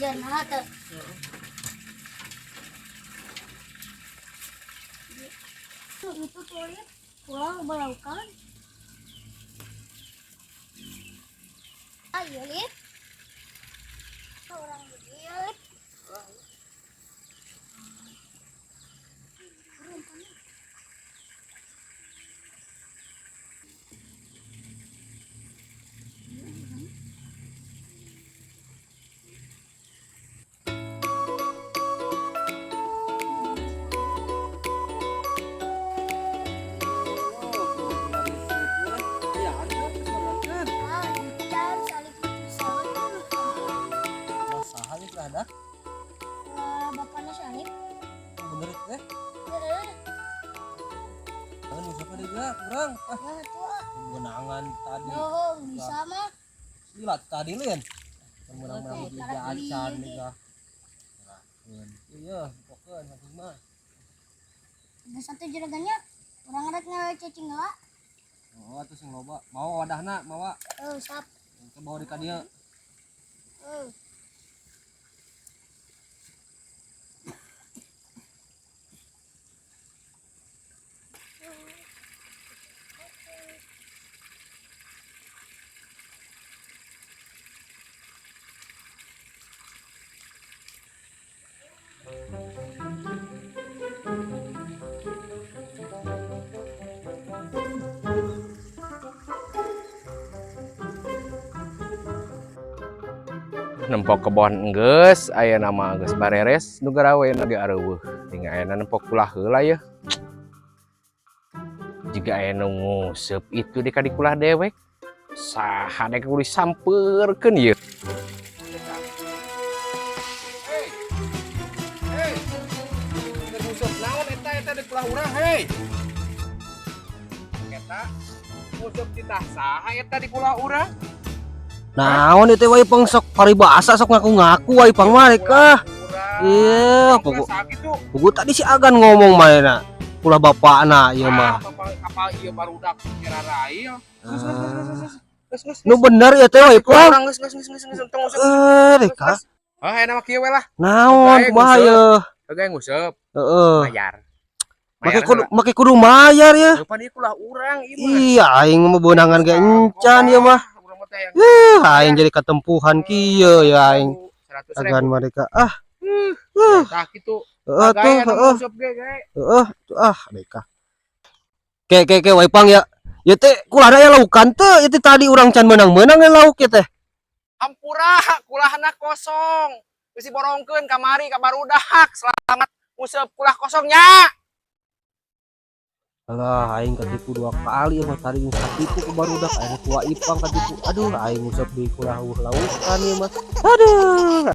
Hujan nah teu. Itu tuh lihat pulang balaukan. Ayo lip. Orang iya lip. Ada? Bapaknya Syarif. Bener teh? Heeh. Kan siapa dia kurang? Ah, kemenangan tadi. Oh, bisa mah. Gila tadi lin. Menang-menang di acan nih kah. Iya, pokoknya satu mah. Ada satu juragannya urang rek ngececing heula. Oh, atuh sing loba. Mau wadahna, mawa. Heuh, sap. Ke bawa di ka dieu. Heuh. Nempok kebon enggeus aya nama geus bareres nu garawe ge areuweuh tinggal aya nempok kulah heula yeuh jiga aya nu nguseup itu di kadikulah dewek saha dek kudu disampeurkeun yeuh. Hei. Hei. Nguseup naon eta eta di kulah urang hei. Eta nguseup titah saha eta di kulah urang? Naon itu wae pang sok paribasa sok ngaku-ngaku wae pang mereka. Iya, pokok tadi si Agan ngomong mana kulah bapakna ieu mah. Apa ieu barudak kira rail. Nu bener ya teh wae pang. Geus geus geus geus entong nguseup. Eh, reka. Ah, enak mah kieu we lah. Naon kumaha ye? Heeh, nguseup. Heeh. Bayar. Make kudu mayar ya. Pan ieu kulah urang ieu mah. Iya, aing mah beunangan ge encan ieu mah. Aing jadi ketempuhan kieu ya aing. Agan mereka ah. Tah kitu. Heeh tuh, heeh. Heeh, tuh ah mereka. Ke ke ke wae pang ya. Ya teh kulahna ya laukan teu, ieu teh tadi urang can meunang-meunang ya lauk ya teh. Hampura, kulahna kosong. Geus diborongkeun kamari ka barudak. Selamat nguseup kulah kosongnya. Alah, aing ketipu dua kali mah tadi ketipu ke barudak aing tua ipang ketipu. Aduh, aing nguseup di kulah laukan ieu mah. Aduh.